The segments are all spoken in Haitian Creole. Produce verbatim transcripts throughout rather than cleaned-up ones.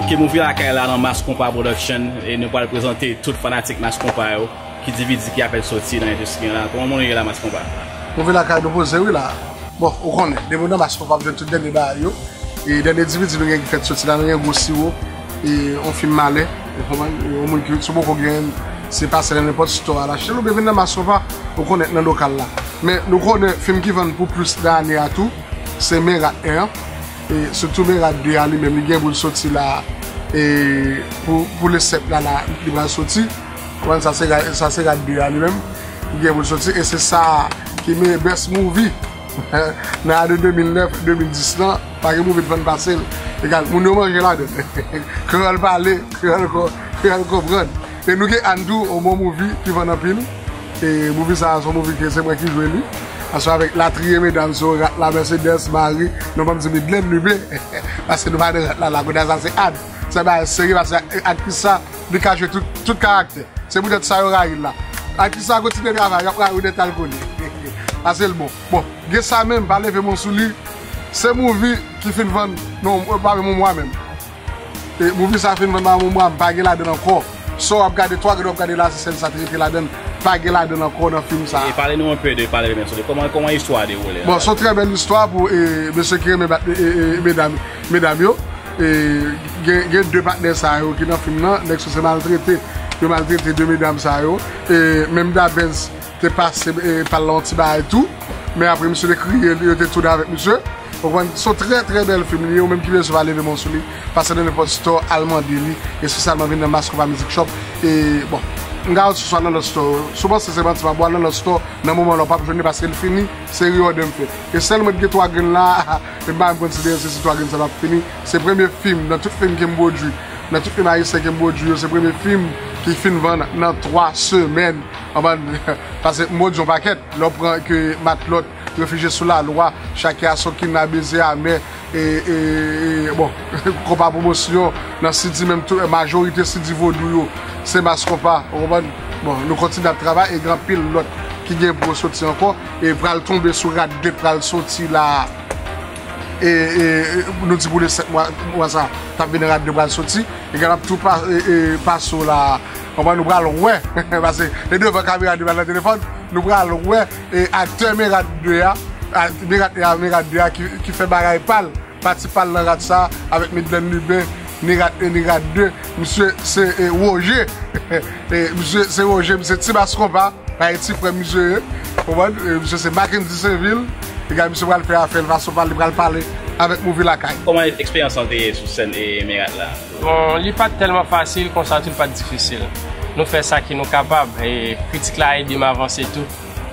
Ke Movie Lakay la nan Mass Konpa Production, e nou pral prezante tout fanatik Mass Konpa yo ki D V D ki apèn soti nan endistri an la. Kòman moun ye la, Mass Konpa? Movie Lakay, nou poze wi la. Bon, ou konnen, depi w nan Mass Konpa w ap jwenn tout dènye bagay yo. E dènye D V D nou gen ki fèk soti la, nou gen Gwo Siwo, e yon fim malè, ou konprann? E yon moun ki sou poko gen, se pase nan nenpòt store al achte l, oubyen vin nan Mass Konpa, ou konnen nan lokal la. Men nou konnen fim ki vann pou plis nan ane a tou, se Men Rat en an. E sitou Men Rat de a li menm, li gen pou l soti la, e pou, pou le sèt la, la, li pral soti. Ou konprann, sa se Rat, sa se Rat de a li menm, li gen pou l soti. E se sa ki meyè best movie nan ane de mil nèf, de mil dis lan, pa gen movie t vann pase l. Egal, moun yo manje ladan l. Kreyòl pale, kreyòl ko-, kreyòl konprann. E nou gen Ann tou, yon bon movie ki vann anpil. E movie sa a, se yon movie ke se mwen ki jwe li. Ansanm avèk latriye medam, se yon rat la, Mercedes, Marie, non pa m di Midlène, Lube. Paske nou pa nan rat la, la, kounye a sa se Ann. Se bagay serye, paske aktris sa, li ka jwe tout, tout karaktè. Se poutèt sa yo rayi l la. Aktris sa kontinye travay, y ap rayi w nèt al kole. Paske l bon. Bon, gen sa menm, pa leve men w sou li. Se movie ki fin vann, non, pa menm yon mwa menm. E movie sa fin vann pa menm yon mwa, m pa gen ladan l ankò. Sa w ap gade, twa gade w ap gade la, se sèl sa te rete ladan l. Pa gen ladan l ankò nan fim sa. E pale nou enpe de, pale de, kòman, kòman istwa a dewoule la? Bon, se yon trè bèl istwa pou, e, mesye ki renmen bat, e, e, medam, medam yo. E, gen, gen de patnè sa yo ki nan fim nan, nèg sou se maltrete. Yo maltrete de medam sa yo. E, menm Da Benz te pase, e, pa l la yon ti bagay tou. Men apre, misye te kriye, yo te tounen avèk misye. Ou konprann? Se yon trè, trè bèl fim li ye. Ou menm ki bezwen pa leve men w sou li, pase nan nenpòt store, al mande li. Espesyalman vin nan Mass Konpa Music Shop. E, bon, m ka wè sou swa nan lòt store. Si w panse se manti, m ap ba w al nan lòt store. Nan moman la, w p ap jwenn li paske l fini. Se reòdè m fè. E sèl mwen t gen twa grenn la, e m pa menm konsidere si se twa grenn sa l ap fini. Se premye fim, nan tout fim ke m pwodui, nan tout fim ayisyen ke m pwodui yo, se premye fim ki fin vann nan twa semèn. Ann, paske m pwodui yon pakèt. Lè w pran ke Matlòt, Refijye sou Lalwa, Chak Yason, Kidnabe, Ze Amè, e, e, e, bon, Konpa Pwomosyon, nan C D menm tou, majorite C D vodou yo, se Mass Konpa, ou konprann? Bon, nou kontinye ap travay, e gen anpil lòt ki gen pou yo soti ankò, e pral tonbe sou Rat de pral soti la, e, e, e, nou di pou le sèt mwa, mwa sa, t ap vin Rat de pral soti, e gen ap tou pa, e, e, pase w la, konprann, nou pral wè, paske e devan kamera de pral nan telefòn, nou pral wè, e aktè Men Rat de a, a, Men Rat de a, Men Rat de a ki, ki fè bagay pa l, pati pa l nan rat sa, avèk Midlène Lubin, ni Rat en, ni Rat de, misye se, e, Woje, e, misye se Woje, misye ti Mass Konpa, pa e ti frè misye ye, konprann, e, misye se Mackendy Sainvil, e gade misye pral fè afè l, fason pa l, li pral pale avèk Movie Lakay. Kòman eksperyans lan te ye sou sèn, e, Men Rat la? Bon, li pa t tèlman fasil, konsa tou li pa t difisil. Nou fè sa ki nou kapab, e kritik la ede m avanse tou.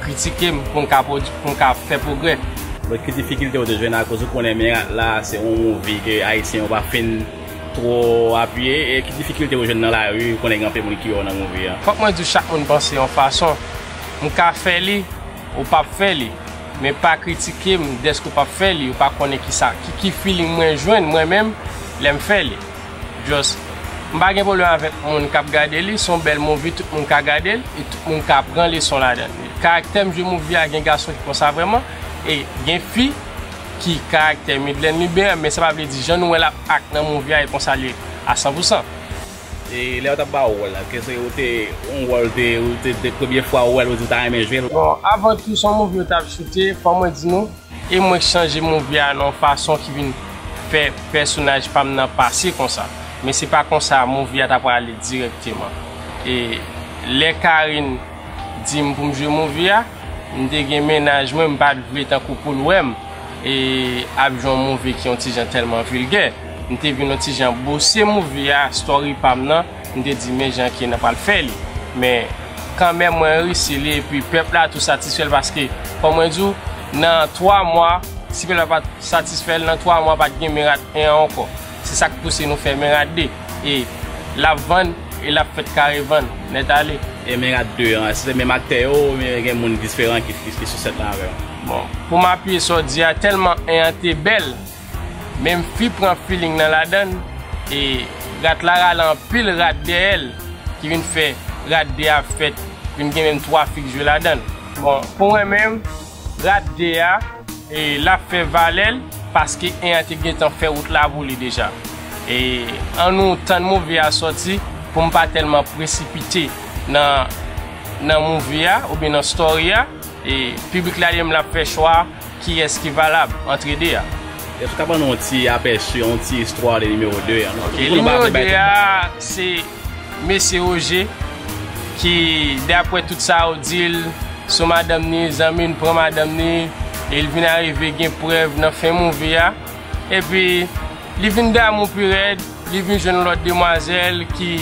Kritike m pou m ka pwodui, pou m ka fè pwogrè. Bon, ki difikilte w te jwenn akoz ou konnen Men Rat la, se yon movie ke Ayisyen yo pa fin twò apiye, e ki difikilte w jwenn nan lari, ou konnen gen anpil moun ki wè w nan movie a? Fòk mwen di w, chak moun panse yon fason. M ka fè li, ou p ap fè li. Men pa kritike m dèske w p ap fè li, ou pa konnen kisa, ki, ki feeling mwen jwenn mwen menm lè m fè li. Just, m pa gen pwoblèm avèk moun k ap gade li, se yon bèl movie, tout moun ka gade l, e tout moun ka pran leson ladan l. Karaktè m jwe movie a, gen gason ki konsa vrèman, e gen fi ki karaktè Midlène Lubin, men sa pa vle di jan nou wè l ap act nan movie a, e konsa l ye a san pou san. E lè yo t ap ba ou wòl la, ke se ou te, yon wòl te, ou te, te premye fwa ou wè l, ou di w ta renmen jwe l? Bon, avan tou, se yon movie yo t ap choute, fò mwen di nou, e mwen k chanje movie a nan yon fason ki vin fè pèsonaj pa m nan pase konsa. Men se pa konsa movie a ta prale dirèkteman. E lè Karine di m pou m jwe movie a, m te gen mennaj mwen, m pa t vle tankou pou l wè m, e ap jwe yon movie ki yon ti jan tèlman vilgè. M te vin yon ti jan bose movie a, story pa m nan, m te di men jan ke n ap pral fè li. Men kanmenm mwen reyisi li, epi pèp la tou satisfè l, paske fò mwen di w, nan twa mwa, si pèp la pa t satisfè l, nan twa mwa pa t gen Men Rat en an ankò. Se sa k pouse nou fè Men Rat de. E l ap vann, e l ap fèt kare vann, nèt ale. E Men Rat de an, èske se menm aktè yo, oubyen gen moun diferan ki, ki, ki sou sèt la avè w? Bon, pou m apiye sa w di a, tèlman en an te bèl, menm fi pran feeling nan ladan l, e rat la rale anpil rat dèyè l, ki vin fè Rat de a fèt, vin gen menm twa fi k jwe ladan l. Bon, pou mwen menm, Rat de a, e l ap fè valè l, paske en an te gentan fè wout la pou li deja. E ann nou tann movie a sòti pou m pa tèlman presipite nan, nan movie a oubyen nan story a. E piblik la li menm l ap fè chwa kiyès ki valab antre de a. Èske w ka ban nou yon ti apèsi, yon ti istwa de nimewo de a? Ok, nimewo de a, se mesye Roger ki, daprè tout sa yo di l sou madanm ni, zanmi n pran madanm ni, e l vin arive gen prèv nan fen movie a. Epi, li vin damou pi rèd, li vin jwenn lòt demwazèl ki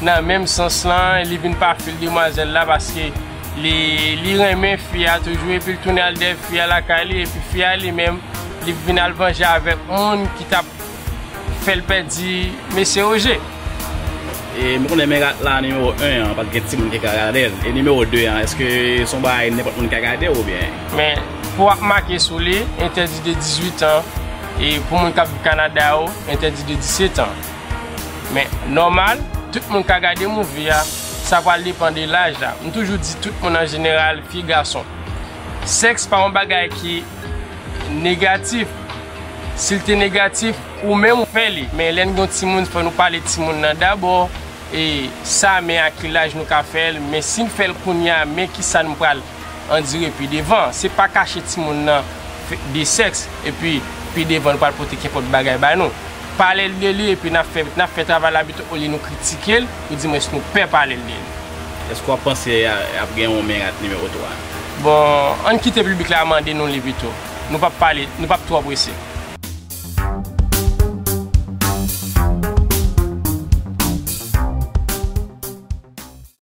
nan menm sans lan, li vin pa fil demwazèl la paske li, li renmen fi a toujou, epi l tounen al dèyè fi a lakay li, epi fi a li menm, li vin al vanje avèk moun ki t ap fè l pèdi mesye Roger. E m konnen Mengat la nimewo en an, pa t gen timoun ki ka gade l. E nimewo de an, èske se yon bagay nenpòt moun ka gade oubyen? Men, pou w ap make sou li, entèdi de dizuit an, e pou moun k ap viv Kanada yo, entèdi de disèt an. Men, nòmal, tout moun ka gade movie a, sa pral depann de laj la. M toujou di tout moun an jeneral, fi, gason. Sèks pa yon bagay ki negatif. Si l te negatif, ou menm ou fè li. Men lè n gen yon timoun, fò nou pale timoun nan dabò. E sa, men a ki laj nou ka fè l, men si n fè l kounye a, men ki sa n pral andire pi devan. Se pa kache timoun nan fe- de sèks, epi pi devan nou pral pote kenpòt bagay ba nou. Pale l de li, epi n ap fè, n ap fè travay la pito, olye nou kritike l, oudimwens nou pè pale l de li. Èske w ap panse a- ap gen yon Mengat nimewo twa? Bon, ann kite piblik la mande nou li pito. Nou p ap pale, nou p ap twò prese.